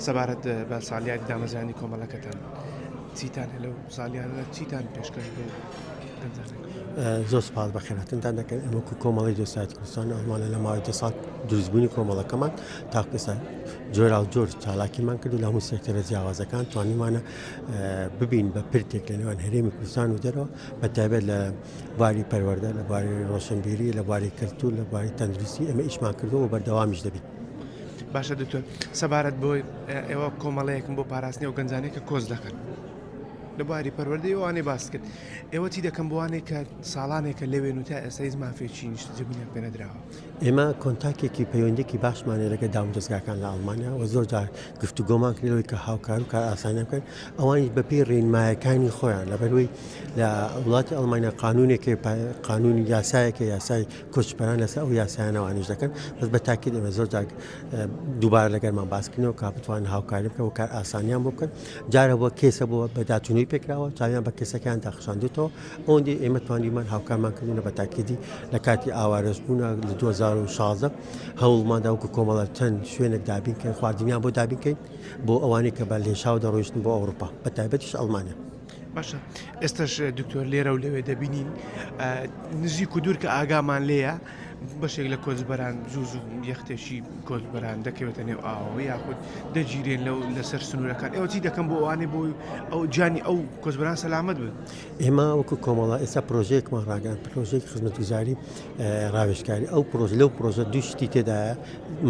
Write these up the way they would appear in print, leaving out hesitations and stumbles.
سەبارەت بە ساڵیادی دامەزرانی کۆمەڵەکەتان چیتان هەیە لەو ساڵیانە چیتان پێشکەش بۆ گەنجانە کرد؟ زۆر سپاس بەخێرهاتنتان دەکەین ئێمە وەکو کۆمەڵەی دۆستایەتی کوردستان و ئەڵمانیا لە ماوەی دە ساڵ دروستبوونی کۆمەڵەکەمان تاکو ئێستا جۆراوجۆر چالاکیمان کرد و لە هەموو سێکتەرە جیاوازەکان توانیمانە ببین بە پردێک لە نێوان هەرێمی کوردستان و دەرەوە بە تایبەت لە بواری پەروەردە لە بواری ڕۆشنبیری لە بواری کەلتور لە بواری تەندروستی ئێمە ئیشمان کردووە و بەردەوامیش دەبین. باشە دکتۆر سەبارەت بۆی ئێوە کۆمەڵەیەکم بۆ پاراستنی ئەو گەنجانەی کە کۆچ دەکەن لە بواری پەروەردەی ئەوانەی باس کرد ئێوە چی دەکەن بۆوانەی کە ساڵانێکە لەوێن و تا ئێستا هیچ مافێکی نیشتەجێبوونیان پێ نەدراوە؟ ئێمە کۆنتاکێکی پەیوەندیەکی باشمان هەیە لەگەڵ دامودەزگاکان لە ئەڵمانیا و زۆر جار گفتوگۆمان کرد لەوەی کە هاوکار و کارئاسانیان بکەن ئەوانیش بەپێی ڕێنمایەکانی خۆیان لەبەرەوەی لە وڵاتی ئەڵمانیا قانونێک قانونی یاسایەکە یاسای کۆچبەران لەسەر ئەو یاسایانە ئەوانیش دەکەن بەس بە تاکید ئێمە زۆر جار دووبارە لەگەرمان باسکردنەوە کە بتوانن هاوکاری بکەن و کار ئاسانیان بۆ بکەن جارە بۆ کێسە بۆ بەداچوونەوەی پێکراوە چاویان بە کەسەکان داخشاندێتەوە ئەوەندەی ئێمە توانیمان هاوکارمان کردوونە بە تاکیدی لە کاتی ئاوارەش بوونە لە 2016 هەوڵماندا وەکو کۆمەڵە چەند شوێنێک دابین کەین خواردنیان بۆ دابین کەین بۆ ئەوانەی کە بە لێشاو دەڕۆیشتن بۆ ئەوروپا بە تایبەتیش ئەڵمانیا. باشە ئێستاش دکتۆر لێرە و لەوێ دەبینین نزیک و دوور کە ئاگامان لێیە بەشێک لە کۆچبەران زوو زوو یەختێکی کۆچبەران دەکەوێتە نێو ئاوەوە یاخود دەگیرێن لەو لەسەر سنوورەکان ئێوە چی دەکەن بۆ ئەوانەی بۆ ئەو گیانی ئەو کۆچبەران سەلامەت بن؟ ئێمە وەکو کۆمەڵە ئێستا پرۆژەیەکمان ڕاگەیاند پرۆژەی خزمەتگوزاری ڕاوێژکاری ئەو پرۆژە لەو پرۆژە دوو شتی تێدایە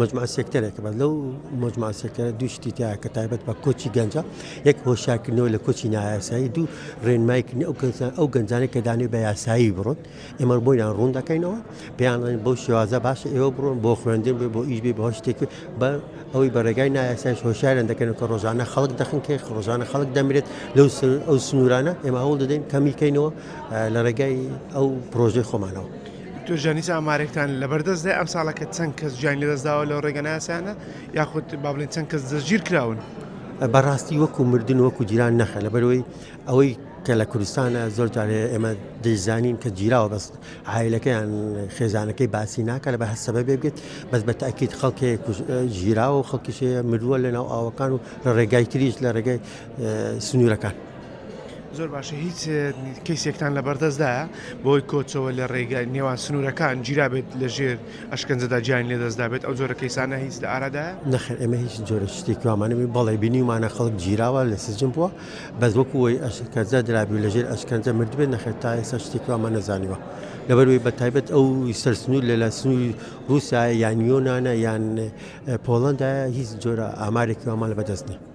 مجموعە سێکتەرێکە بەس لەو مجموعە سێکتەرە دوو شتی تایە کە تایبەت بە کۆچی گەنجە یەک هۆشیارکردنەوە لە کۆچی نایاسایی دوو ڕێنمایکردنی ئەو کەسان ئەو گەنجانەی کە دانێ بە یاسایی بڕۆن ئێمە بۆیان ڕوون دەکەینەوە پێیان دەڵێین بەو شێوازە باشە ئێوە بڕۆن بۆ خوێندن بێ بۆ ئیش بێ بۆ هەر شتێک بێ بە ئەوەی بە ڕێگای نایاسایش هۆشیاریان دەکەن کە ڕۆژانە خەڵک دەخنکێ ڕۆژانە خەڵک دەمرێت لەو ئەو سنوورانە ئێمە هەوڵ دەدەین کەمی کەینەوە لە ڕێگای ئەو پرۆژەی خۆمانەوە. دکتۆر ژیان هیچ ئامارێکتان لەبەردەستدایە ئەم ساڵە کە چەند کەس گیانی لەدەستداوە لەو ڕێگە نایاسایانە یاخود با بڵێین چەند کەس دەستگیر کراون؟ بەڕاستی وەکو مردن وەکو جیران نەخێر لەبەرئەوەی ئەوەی کە لە کوردستانە زۆر جار هەیە ئێمە دەیزانین کە گیراوە بەس عایلەکەیان خێزانەکەی باسی ناکە لە بە هەر سەبەبێک بێت بەس بە تاکیت خەڵکێک گیراوە و خەڵکیش هەیە مردووە لە ناو ئاوەکان و لە ڕێگای تریش لە ڕێگای سنوورەکان. زۆر باشە هیچ کەیسێکتان لە بەردەستدایە بۆی کۆچەوە لە ڕێگای نێوان سنوورەکان گیرابێت لە ژێر ئەشکەنجەدا گیانی لەدەستدابێت ئەو جۆرە کەیسانە هیچ لە ئارادایە؟ نەخێر ئێمە هیچ جۆرە شتێکی وامان نەبینی بەڵێ بینیومانە خەڵک گیراوە لە سجن بووە بەس وەکو ئەوەی ئەشکەنجە درابی و لەژێر ئەشکەنجە مردبێت نەخێر تا ئێستا شتێکی وامان نەزانیوە لەبەرئەوەی بە تایبەت ئەو سەر سنوور لە لە سنووری ڕووسیایە یان یۆنانە یان پۆڵەندایە هیچ جۆرە ئامارێکی وامان لە بەدەست نییە.